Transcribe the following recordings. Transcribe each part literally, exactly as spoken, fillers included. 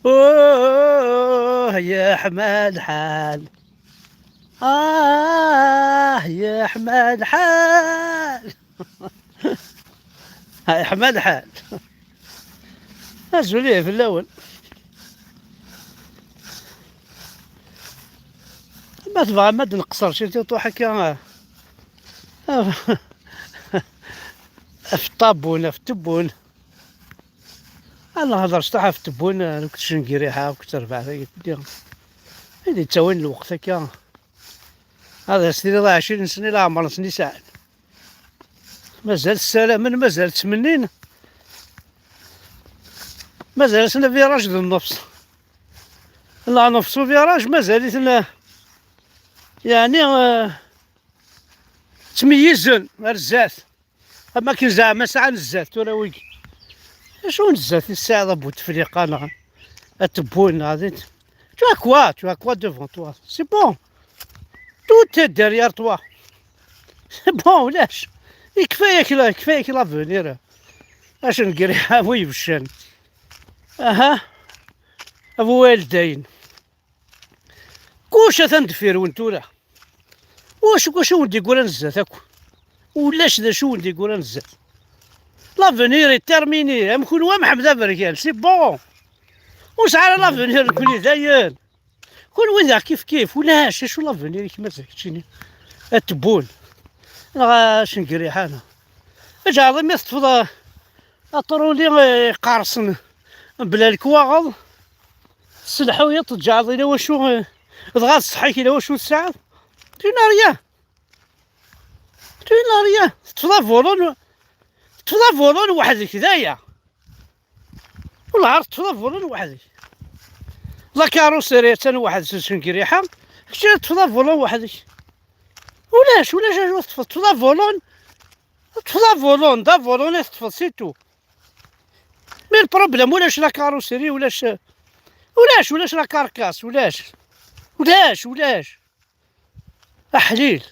Uuh, yeḥma lḥal. Ah, yeḥma lḥal. Ah, yeḥma lḥal. Azul ihi fell-awen. Ma tebɣam ad nqeṣṣer ciṭuḥ akka, af ṭṭabun, af tewwun. Ad nehder ciṭuḥ af tewwun, akked Cengiriḥa, akked terbaɛt-agi. I d-yettawin lweqt akka. Ad as-tiniḍ ɛecrin sna i leɛmer-nsen i sɛan. Mazal ssaramen, mazal ttmennin. Mazal-asen aviraj d nnefs. La nnefs uviraj, mazal-iten, yeɛni, eh, ttmeyyizen ar zdat. Am akken zeɛma sɛan zdat tura wigi. Acu n zdat i tesɛiḍ a Butefliqa neɣ a Tewwun neɣ di... Tu as quoi? Tu as quoi devant toi? C'est bon. Tout est derrière toi. C'est bon, ulac. Yekfa-yak la, yekfa-yak l'avenir. Acu n gri a bu yebcen. Aha. A bu waldayen. Kullec atan deffir-wen tura. Wacu, wacu wen-d-yeggran zdat akk? Ulac d acu wen-d-yeggran zdat. L'avenir est terminé. Am kunwi am Ḥmed Aberkan, c'est bon. Ur nesɛi ara l'avenir nekkni dayen. Kunwi daɣ kif kif, ulac acu l'avenir-ik mazal keččini. A Tewwun. Neɣ a Cengiriḥa neɣ. Aǧaɛḍ imi teṭṭfeḍ, a, aṭruli, eh, iqersen mebla lekwaɣeḍ, tesselḥuyeḍ, teǧǧɛeḍ ila wacu, eh, dɣa d ṣṣeḥḥa-k ila wacu tesɛiḍ. Tu n'as rien. Tu n'as rien. Teṭṭfeḍ avulun, teṭṭfeḍ avulun weḥd-k, d aya. Wellah ar teṭṭfeḍ avulun weḥd-k. La carrosserie attan weḥd-s Cengiriḥa, kečč ad teṭṭfeḍ avulun weḥd-k. Ulac, ulac acu teṭṭfeḍ, teṭṭfeḍ avulun, teṭṭfeḍ avulun, d avulun i teṭṭfeḍ, c'est tout. Mais le problème, ulac la carrosserie, ulac, ulac, ulac la carcasse, ulac. Ulac, ulac. Aḥlil.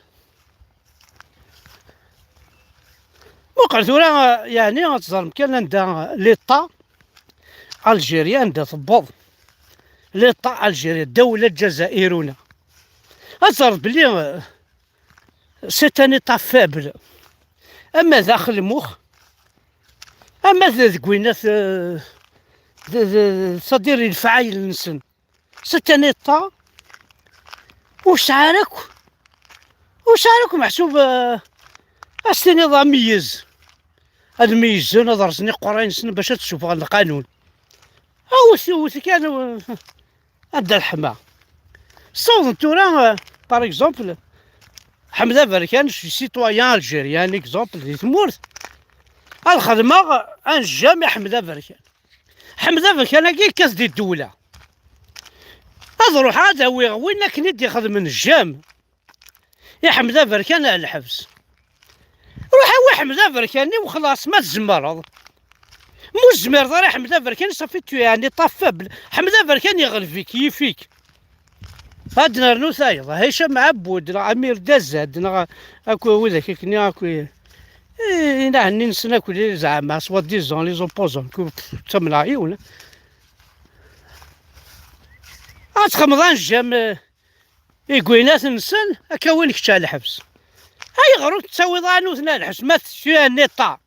Muqel tura, yeɛni ad teẓrem kan anda l'État algérien anda tewweḍ. L'État algérien, الدولة الجزائرية. Ad teẓreḍ belli, euh, c'est un État faible. Ama daxel lmux, ama d, deg winat, euh, d, d, c'est-à-dire i lefɛayel-nsen. C'est un État ur sɛi ara akk, ur sɛi ara akk meḥsub, eh, ad s-tiniḍ ameyyez. Ad meyyzen, ad rẓen iqerray-nsen bac ad ssufɣen lqanun. Awet, awet kan, eh, anda teḥma. Ssawḍen tura, eh, par exemple, Ḥmed Aberkan, citoyen algérien, exemple, di tmurt, ad xedmeɣ un j'aime i Ḥmed Aberkan. Ḥmed Aberkan-agi yekkat di ddewla. Ad ruḥeɣ ad awiɣ win akken i d-ixedmen j'aime i Ḥmed Aberkan ar lḥebs. Ruḥ awi Ḥmed Aberkan-iw xlaṣ ma tzemreḍ. Ma ur tezmireḍ ara Ḥmed Aberkan, ça fait tu es un État faible. Ḥmed Aberkan iɣleb-ik, yif-ik. Ad nernu tayeḍ, Hicam Ɛebud, neɣ Amir Dazad, neɣ akk widak akkenni, akk i, i, inaɛenni-nsen akk, li zeɛma, soi-disant, les opposants, ku ttamneɣ yiwen. Ad txedmeḍ anjam, eh, i gwiynat-nsen, ad k-awin kečč ar lḥebs. Ayɣer ur tettawiḍ ara nutni ar lḥebs, ma tu es un État?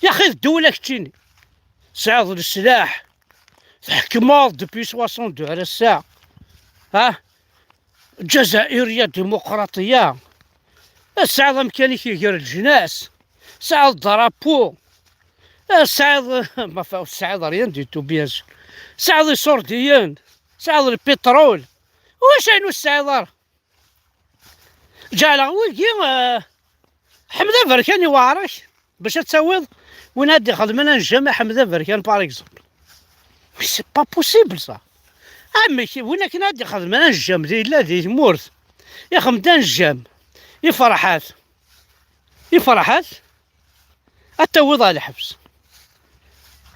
Yaxi d ddewla keččini. Tesɛiḍ leslaḥ, tḥekmeḍ depuis soixante-deux ar ass-a. Ha? Lǧazairiya dimuqraṭiya. Tesɛiḍ amkan-ik gar leǧnas. Tesɛiḍ drapeau. Tesɛiḍ, ma fa-, ur tesɛiḍ rien du tout, bien sûr. Tesɛiḍ iṣurdiyen. Tesɛiḍ lpiṭrul. Ulac ayen ur tesɛiḍ ara. Ǧeɛleɣ wigi, eh, Ḥmed Aberkan iweɛṛ-ak bac ad tawiḍ win ad ixedmen anjam i Ḥmed Aberkan, par exemple. Mais c'est pas possible, ça. Amek win akken ad ixedmen anjam di, yella di tmurt, ixdem-d anjam i Ferḥat, i Ferḥat, ad tawiḍ ɣer lḥebs.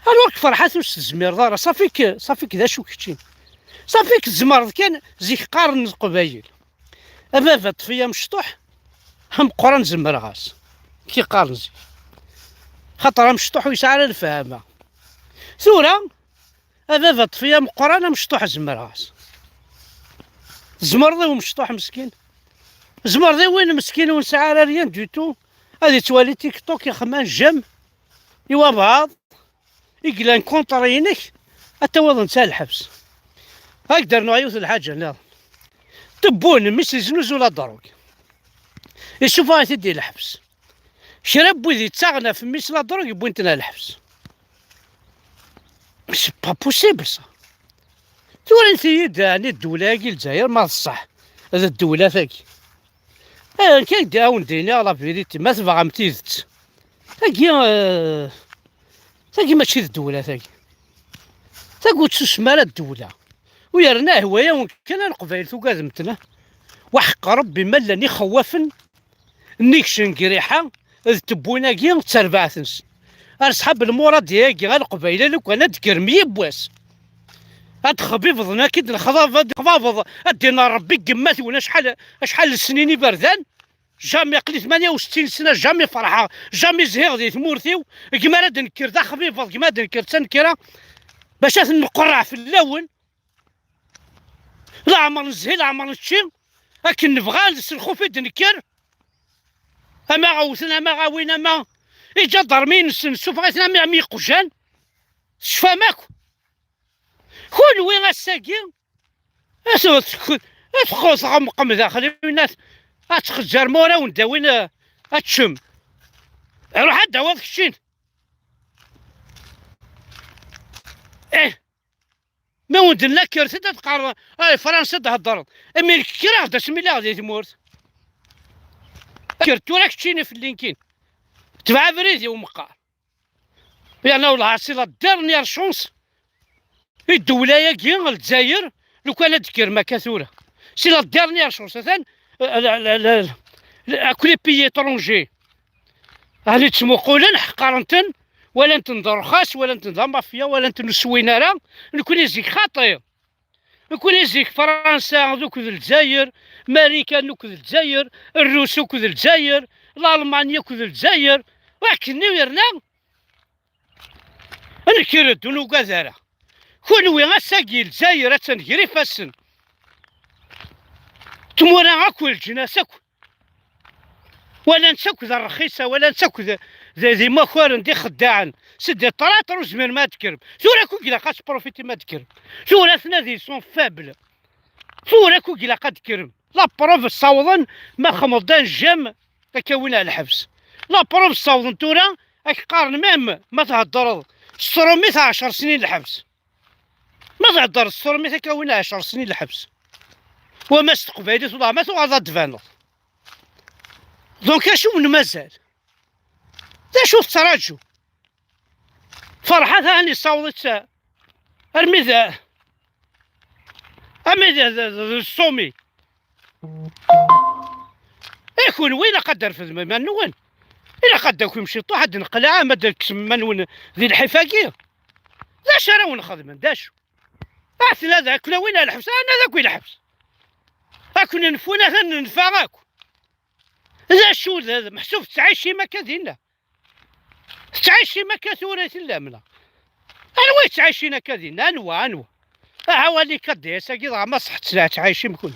Alors que Ferḥat ur s-tezmireḍ ara, ṣafi-k, ṣafi-k d acu kečči. Ṣafi-k tzemreḍ kan, zik qqaren Leqbayel. A baba, ṭṭef-iyi amecṭuḥ, ameqqran zemreɣ-as. Ki qqaren zik. Xaṭer amecṭuḥ ur yesɛi ara lefhama. Tura, A baba, ṭṭef-iyi ameqqran, amecṭuḥ zemreɣ-as. Tzemreḍ i umecṭuḥ meskin? Tzemreḍ i win meskin ur nesɛi ara rien du tout, ad yettwali TikTok, ixemman j'aime i wabɛaḍ i yellan contre-inek, ad tawiḍ netta lḥebs. Ad k-d-rnuɣ yiwet n lḥaǧa nniḍen. Tewwun mmi-s yeznuzu la drogue, isuffeɣ-it-id i lḥebs. Kra n wid yettaɣen ɣef mmi-s la drogue, wwin-ten ɣer lḥebs. C'est pas possible ça. Tura init-iyi-d, ɛni ddewla-agi Lezzayer ma d ṣṣeḥ d ddewla-tagi? Eh, nekk ad d-awen-d-iniɣ la vérité, ma tebɣam tidet. Tagi, eh, tagi mačči d ddewla, tagi. Tagi ur tsusem ara ddewla. U yerna hwa-yawen kan a Leqbayel tugadem-ten. Waḥeqq Rebbi ma llan ixewwafen nnig Cengriḥa d tewwin-agi d terbaɛt-nsen. Ar ṣṣḥab lmuradi-agi a Leqbayel, a lukan ad d-tekrem yiwwas. Ad d-xbibḍen akka i d-nexḍab, ad d-xbabeḍ, ad d-inna Rebbi deg yemma-twen acḥal, acḥal n snin iberdan. Jamais, aql-i tmanya u settin sna, jamais ferḥeɣ, jamais zhiɣ di tmurt-iw. Gma ara d-nekker d axbibeḍ, gma ara d-nekker d tanekkra, bac ad ten-nqerreɛ fell-awen. Leɛmer nezhi, leɛmer nečči, akken nebɣa, s lxuf i d-nekker. Ama ɣawten, ama ɣawin, ama iǧadarmiyen-nsen, ssufeɣ-iten am, am iqjan. Tecfam akk. Kunwi ass-agi, ad teqqel tɣemqem daxel, ad txezzrem ur awen-d-awin, eh, ad teččem. Ruḥ ad d-tawiḍ keččin. Eh, ma wen-d-nna kkret-d ad teqqareḍ, ay Fransa ad d-theddreḍ. Imi kkreɣ-d asmi lliɣ di tmurt. Kker tura keččini fell-i nekkini. Tbeɛ abrid-iw meqqar. Yerna wellah c'est la dernière chance i ddewla-agi, Lezzayer, lukan ad d-tekrem akka tura. C'est la dernière chance. Atan, euh, la, la, la, la, akk les pays étrangers. Ahli ttmuqulen, ḥeqqren-ten, walan-ten d rxas, walan-ten d amafya, walan-ten ur swin ara. Nekni zik xaṭi. Nekkni zik Fransa akked Lezzayer, Marikan akked Lezzayer, Rrus akked Lezzayer, Lalmanya akked Lezzayer, wakken yerna nekker-d ur nugad ara. Kunwi ass-agi Lezzayer attan gar ifassen. Tmura akk, leǧnas akk. Walan-tt akk d rxisa, walan-tt akk d, d, d imakaren, d ixeddaɛen. C'est des traîtres, ur zmiren ma ad d-tekrem. Tura akk i ilaq ad tprofitim ad d-tekrem. Tura atna di sont faibles. Tura akk i ilaq ad d-tekrem. La preuve ssawḍen ma xmeḍ-d un j'aime ad k-awin ar lḥebs. La preuve ssawḍen tura ad k-qqaren même ma theddreḍ s trumit ɛecr snin lḥebs. Ma theddreḍ s trumit ad k-awin ɛecr snin lḥebs. Wama s teqbaylit, wellah ma tuɣaleḍ ad d-tbaneḍ. Donc acu wen-mazal? D acu tettraǧu? Ferḥat ahan yessaweḍ-itt armi d, armi d, d, d, d ṣṣumi. I kunwi ilaq ad d-refdem iman-nwen. Ilaq ad d-takim ciṭuḥ, ad d-neqleɛ, ama ad d-teksem iman-nwen di lḥif-agi. D acu ara wen-xedmen, d acu? Aten ad akun awin ar lḥebs, aten ad akun lḥebs. Akun nfun, aten nenfa akk. D acu d, d meḥsub tettɛicim akka dinna? Tettɛicim akka tura i tellam, neɣ? Anwa yettɛicin akka dinna? Anwa, anwa? Aha wali kaddias-agi dɣa ma ṣeḥ ttɛicim kun.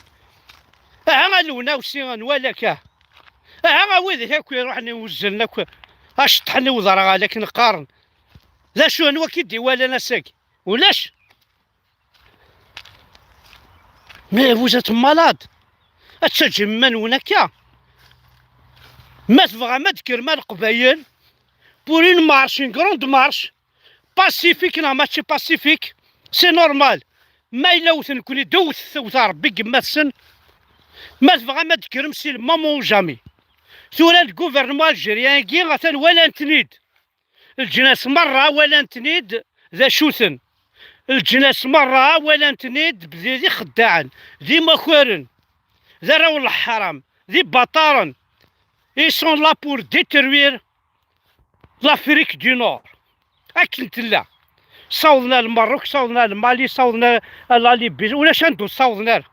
Aha a Lewna Usi, nwala akka. Aha a widak akk iruḥen iwezzen akk aceṭṭḥen i uderɣal akken qqaren. D acu, anwa k-id-iwalan ass-agi? Ulac. Mais vous êtes malade. Ad teǧǧem iman-nwen akka. Ma tebɣam ad d-tekrem a Leqbayel, pour une marche, une grande marche, pacifique neɣ mačči pacifique, c'est normal. Ma yella wten nekkni, d wtet, wet Rebbi deg yemma-tsen. Ma tebɣam ad d-tekrem, c'est le moment ou jamais. Tura le gouvernement algérien-agi atan walan-ten-id. Leǧnas merra walan-ten-id d acu-ten. Leǧnas merra walan-ten-id d ixeddaɛen, d imakaren, d arraw n leḥram, d ibaṭaren. Ils sont là pour détruire l'Afrique du Nord. Akken tella. Ssawḍen ar Lmerruk, ssawḍen ar Lmali, ssawḍen ar, ar la Libye. Ulac anda ur ssawḍen ara.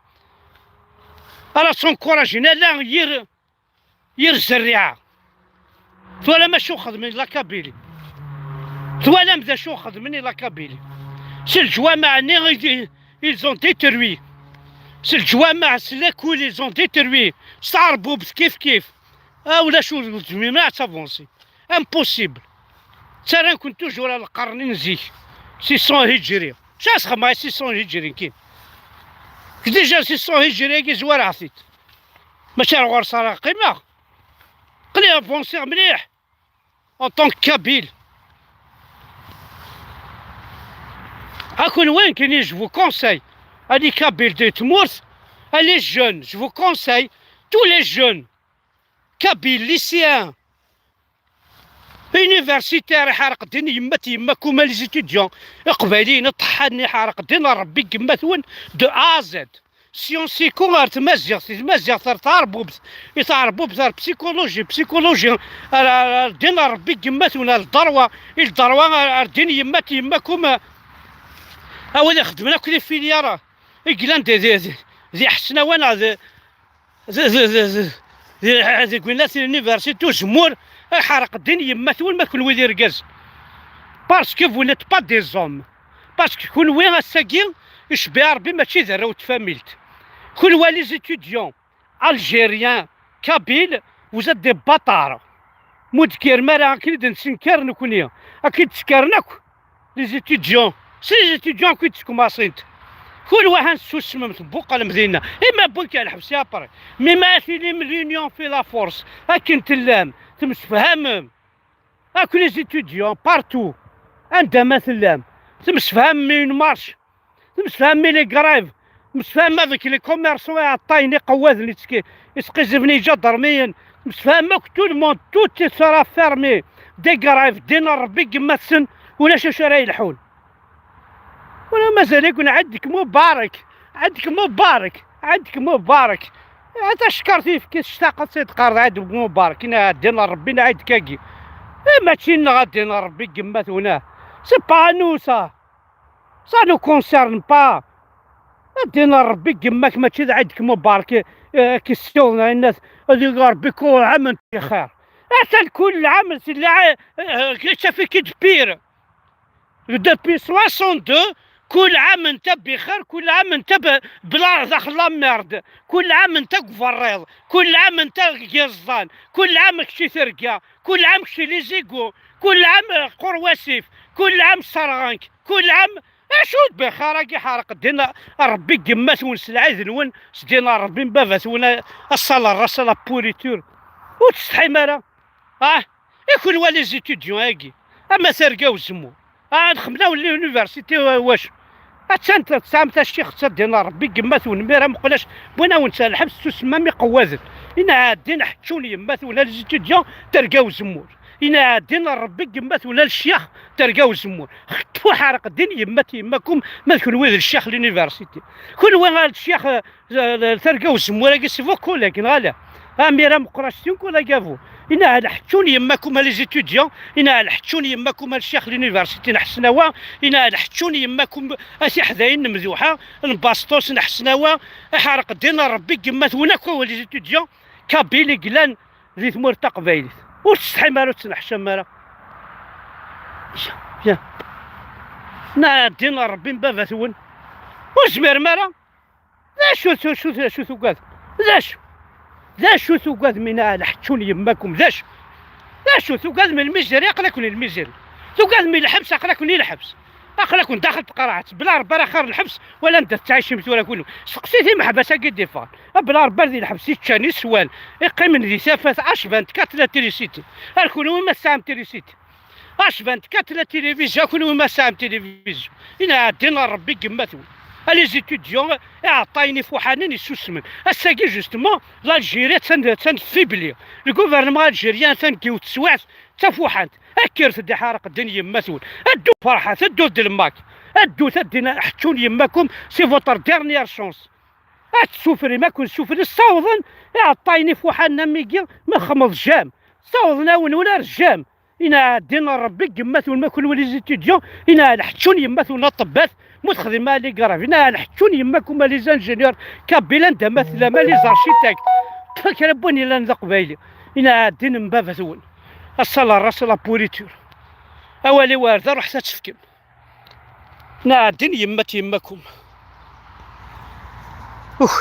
Ara ttnkurajin ala yir, yir zerriɛa. Twalam acu xedmen la Kabylie? Twalam d acu xedmen i la Kabylie? S leǧwameɛ-nni i d-, ils ont détruit. S leǧwameɛ, s lakul, ils ont détruit. S tɛerbubt kif kif. Ah, ulac, ur tezmim ara ad tavansi. Impossible. Ttarran-ken toujours ar lqern n zik. Six cents hijri. Acu ara sxedmeɣ i six cents hijri nekkini? Déjà six cents hijri-agi zwareɣ-t-id. Mačči ar ɣur-s ara qqimeɣ. Aql-i avansiɣ mliḥ. En tant que Kabyle. À kunwi nekkini, je vous conseille, à les Kabyles de tmurt, à les jeunes, je vous conseille, tous les jeunes, Kabyles, lycéens, universitaires, iḥerq ddin yemma-t-, yemma-kum, les étudiants iqbayliyen iṭeḥḥanen, iḥerq ddin Rebbi n yemma-twen de A à Z. Sciences éco ar tmaziɣt, i tmaziɣt ar tɛerbubt, i tɛerbubt ar psychologie, psychologie ar, ar, ar ddin Rebbi n yemma-twen, ar lderwa, i lderwa ar, ar ddin yemma-t-, yemma-kum. A wid ixeddmen akk di filière i yellan di, di, di, di Ḥesnawa neɣ di, di, di, di, di, di, deg winnat l'université uzemmur, iḥerq ddin yemma-twen ma kunwi d irgazen. Parce que vous n'êtes pas des hommes. Parce que kunwi ass-agi, icebbiɛ Rebbi mačči d arraw n tfamilt. Kunwi les étudiants algériens, kabyles, vous êtes des bâtards. Mu d-tekkirem ara, akken i d-nettenkar nekni, akken i d-ttenkaren akk les étudiants. S les étudiants akk i d-tekmaṣint. Kunwi ahan tessusmem, tbuqalem dinna. Ima wwin-k ar lḥebs, après. Mi ma tilim l'union fait la force. Akken tellam, temsefhamem. Akk les étudiants, partout, anda ma tellam, temsefhamem i une marche, temsefhamem i les grèves, temsefhamem avec les commerçants iɛeṭṭayen iqewwaden ittki-, isqiziben iǧadarmiyen, temsefhamem akk tout le monde, tout sera fermé, des grèves, ddin Rebbi n yemma-tsen, ulac acu ara yelḥun. Wala mazal-iken ɛedk Mubarek, ɛedk Mubarek, ɛedk Mubarek. A tacekkart yefki tectaqeḍ s tqerḍ ɛedk Mubarek, ina ɛeddi n Rebbi n ɛedk-agi. Eh, mačči nneɣ a ddin n Rebbi n yemma-twen, ah. C'est pas à nous, ça. Ça nous concerne pas. A ddin n Rebbi n yemma-k mačči d ɛedk Mubarek, eh, k-issiwḍen, a innat, ad yeg Rebbi kul ɛam n bixir. Atan kul ɛam tella, eh, eh, ça fait que de pire. Depuis soixante-deux, kul ɛam nta bixir, kul ɛam nta b-, bla daxel la merde, kul ɛam nta deg uberriḍ, kul ɛam nta deg yiẓẓan, kul ɛam kečč i terga, kul ɛam kečč i les égouts, kul ɛam, eh, qur wasif, kul ɛam sserɣen-k, kul ɛam. Acu d bixir-agi ḥerq ddin Rebbi n yemma-twen s lɛid-nwen, s ddin Rebbi n baba-twen, a, a sale race, a la pourriture. Ur tsetḥim ara? Ah, i kunwi les étudiants-agi, ama terga uzemmur, ah, nxemmel-awen l'université, wa-, wacu? Attan t-, tesɛam tacixt, a ddin Rebbi n yemma-twen, mi ara muqel acu, wwin-awen-tt ar lḥebs, tsusmem am iqewwaden. Ina ɛeddin ḥeččun yemma-twen, a les étudiants, terga uzemmur. Ina ɛeddin Rebbi n yemma-twen, a lecyax, terga uzemmur. Xeṭṭfu ḥerq ddin yemma-t-, yemma-kum, ma d kunwi d lecyax l'université. Kunwi a lecyax, eh, terga uzemmur-agi, c'est vos collègues, neɣ ala? Amir ameqqran, c'est un collègue à vous. Ina ɛla ḥeččun yemma-kum, a les étudiants, ina ɛla ḥeččun yemma-kum, a lecyax l'université n Ḥesnawa, ina ɛla ḥeččun yemma-kum, a tiḥdayin n Mduḥa, n Basṭus, n Ḥesnawa, iḥerq ddin Rebbi n yemma-twen akk, a les étudiants kabyles i yellan di tmurt taqbaylit. Ur tsetḥim ara, ur tettneḥcam ara. Ya, ya. Na ddin Rebbi n baba-twen. Ur tezmirem ara. D acu, d acu, d acu tugadem? D acu? D acu tugadem, ina ɛla ḥeččun yemma-kum? D acu? D acu tugadem, lmiziri? Aql-aken i lmiziri. Tugadem i lḥebs? Aql-aken i lḥebs. Aql-aken daxel tqerɛet. Bla Rebbi ara xir lḥebs, wala anda tettɛicim tura kunwi. Seqsit imeḥbas-agi d-iffɣen. A bla Rebbi ar di lḥebs i ččan, i swan, i qqimen di tafat, H vingt-quatre l'électricité. Ar kunwi ma tesɛam télécité. H vingt-quatre la télévision, kunwi ma tesɛam télévision. Ina ɛeddin Rebbi n yemma-twen. A les étudiants, iɛeṭṭayen ifuḥanen isusmen. Ass-agi, justement, l'Algérie attan, attan tfibli. Le gouvernement algérien atan deg yiwet teswiɛt d tafuḥant. Kkret-d, iḥerq ddin yemma-twen. Ddut ferḥet, ddut d lmak. Ddut a ddin ḥeččun yemma-kum, c'est votre dernière chance. Ad tessufrim, ad ken-ssufren, ssawḍen iɛeṭṭayen ifuḥanen am wigi, ma txedmeḍ jam. Ssawḍen-awen ula ar jam. Ina ɛeddin Rebbi n yemma-twen, ma kunwi les étudiants, ina ɛla ḥeččun yemma-twen aṭebbat, mu texdim a les grèves, ina ɛla ḥeččun yemma-kum a les ingénieurs kabyles, anda ma tellam a les architectes, kra n win yellan d aqbayli, ina ɛeddin n baba-twen. A sale race, a la pourriture. Awal-iw ar da, ruḥet ad tefkem. Nɛeddin yemma-k yemma-kum. Uh.